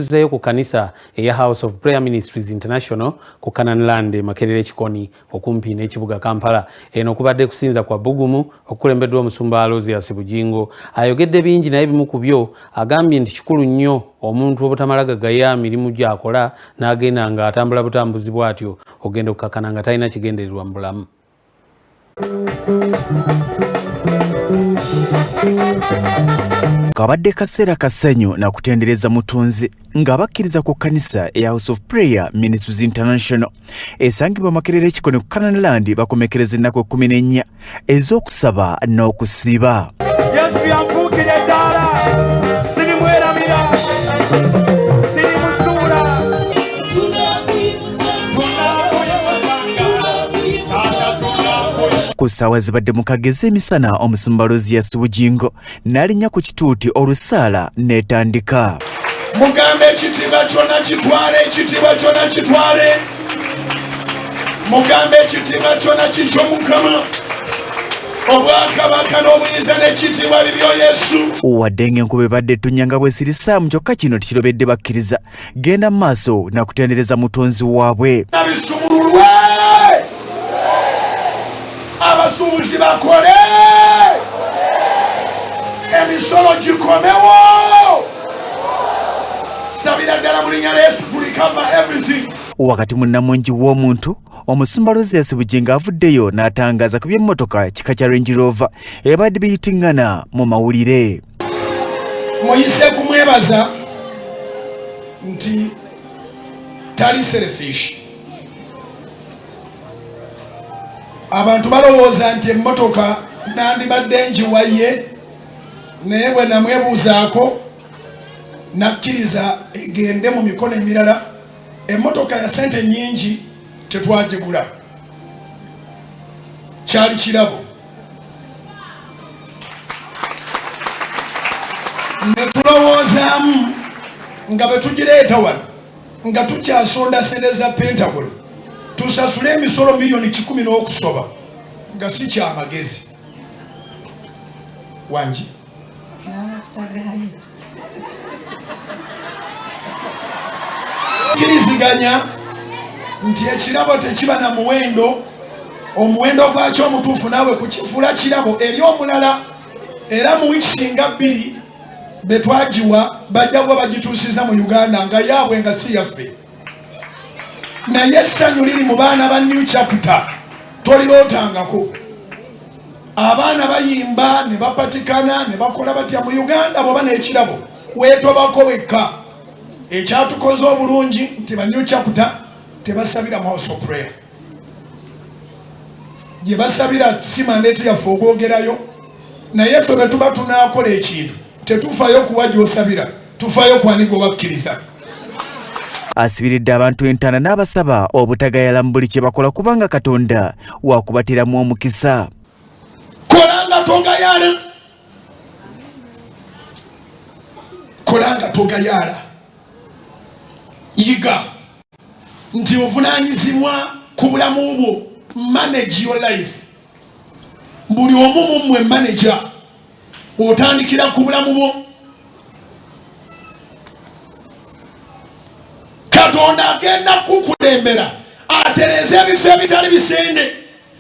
Tuzzeeyo ku kkanisa eya House of Prayer Ministries International ku Canaan Land e Makerere Kikoni okumpi n'ekibuga Kampala. Eno kubadde kusinza kwa bbugumu okukulembeddwa omusumba Aloysius Bugingo. Ayogedde bingi naye ebimu ku byo agambye nti kikulu nnyo omuntu obutamala gagaya mirimu gy'akola n'agenda ng'atambula butambuzi bw'atyo ogenda okukakkana nga talina kigendererwa mu bulamu. Kabadde kaseera kasanyu na kutendereza mutonzi ng'abakkiriza ku kkanisa eya House of Prayer Ministries International esangibwa Makerere Kikoni ku Canaan Land bakomekereza ennaku 14 ez'okusaba n'okusiiba. Yesu yanfuukira eddaala, sirimwerabira, sirimusuula. Ku ssaawa zibadde mu kagezi emisana, omusumba Aloysius Bugingo n'alinnya ku kituuti olusaala n'etandika. Mugambe ekitiibwa kyonna kitwale, ekitiibwa kyonna kitwale. Mugambe ekitiibwa kyonna kikyo Mukama. Obwakabaka n'obuyinza n'ekitiibwa bibyo Yesu. Wadde ng'enkuba ebadde ettonnya nga bw'esirisaamu, kyokka kino tekirobedde bakkiriza genda mu maaso na kutendereza mutonzi waabwe. Bisumululwe, abasuubuzi bakole, emisolo gikomewo. Sabira ddala mu linnya lya Yesu to recover everything. Wakati mu nnamungi w'omuntu, omusumba Aloysius Bugingo avuddeyo n'atangaaza ku by'emmotoka kika kya Range Rover ebadde biyitiŋŋana mu mawulire. Muyise kumwebaza nti tali selfish. Abantu balowooza nti emmotoka nandibadde ngiwaye, naye bwe namwebuuzaako nakkiriza egende mu mikono emirala. Emmotoka ya ssente nnyingi tetwagigula, kyali kirabo. Ne tulowoozaamu nga bwe tugireeta wano nga tukyasonda ssente za Pentagon tusasule emisolo miliyoni 100 n'okusoba, nga si kyamagezi. Wangi kiriziganya nti ekirabo tekiba na muwendo, omuwendo gwakyo omutuufu naawe kukifuula kirabo eri omulala. Era mu wiiki singa 2 be twagiwa bajja kuba bagituusiza mu Uganda nga yaabwe, nga si yaffe. Naye essanyu liri mu baana ba New Chapter tolirootangako. Abaana bayimba ne bapatikana ne bakola batya mu Uganda. Bw'oba n'ekirabo weetobako wekka. Ekyatukoze obulungi nti ba New Chapter tebasabira mu House of Prayer, gye basabira si mandate yaffe okwogerayo, naye ffe bwe tuba tunaakola ekintu tetufayo kuwa gy'osabira, tufayo kwani gwe wakkiriza. Asibiridde abantu entaana n'abasaba obutagayala mu buli kye bakola, kubanga Katonda wakubateramu omukisa. Kolanga togayala, kolanga togayala. Yiga nti ovunaanyizibwa ku bulamu bwo. Manage your life. Buli omu mummwe manager, otandikira ku bulamu bwo. Katonda agenda kukulembera atereeze ebifo ebitali bisende,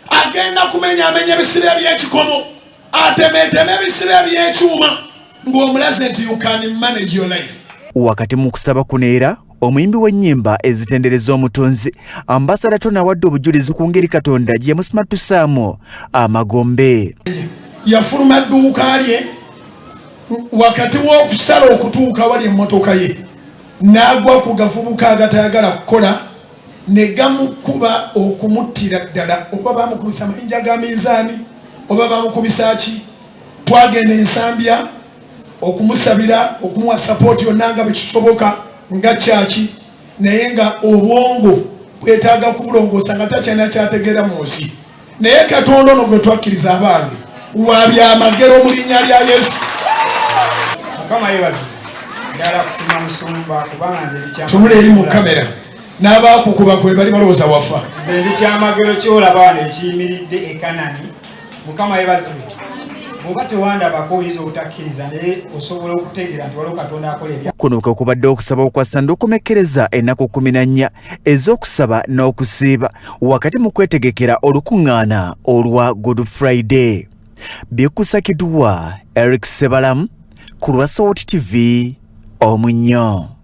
agenda kumenyaamenya ebisibo eby'ekikomo, atemeeteme ebisibo eby'ekyuma ng'omulaze nti you can manage your life. Wakati mu kusaba kuno era omuyimbi w'ennyimba ezitendereza omutonzi Ambasada Tony awadde obujulizi ku ngeri Katonda gye yamusimattusaamu amagombe. Yafuluma dduuka lye wakati w'okusala okutuuka wali emmotoka ye, n'agwa ku gavubuka agatayagala kukola ne gamukuba okumuttira ddala. Oba bamukubisa mayinja ga minzaani oba bamukubisa ki. Twagenda Ensambya okumusabira, okumuwa sapooti yonna nga bwe kisoboka nga kyaki, naye nga obwongo bwetaaga kubulongoosa nga takyalina kyategeera mu nsi. Naye Katonda ono gwe twakkiriza, abange, wa byamagero mu linnya lya Yesu. Mukama yebaze. Njagala kusiima musumba kubanga nze ndi kyamagero. Tunula eri mu kamera n'abaakukuba kwe bali balowooza wafa. Nze ndi kyamagero ky'olaba wano ekiyimiridde e Kanani. Mukama yebazibwe. Bw'oba tewandabako oyinza obutakkiriza, naye osobola okutegeera nti waliwo Katonda akola ebya. Kuno kwe kubadde okusaba okwa Ssande okukomekkereza ennaku 14 ez'okusaba n'okusiiba wakati mu kwetegekera olukuŋŋaana olwa Good Friday. Bikusakiddwa Eric Sebalamu ku lwa Salt TV omunnyo.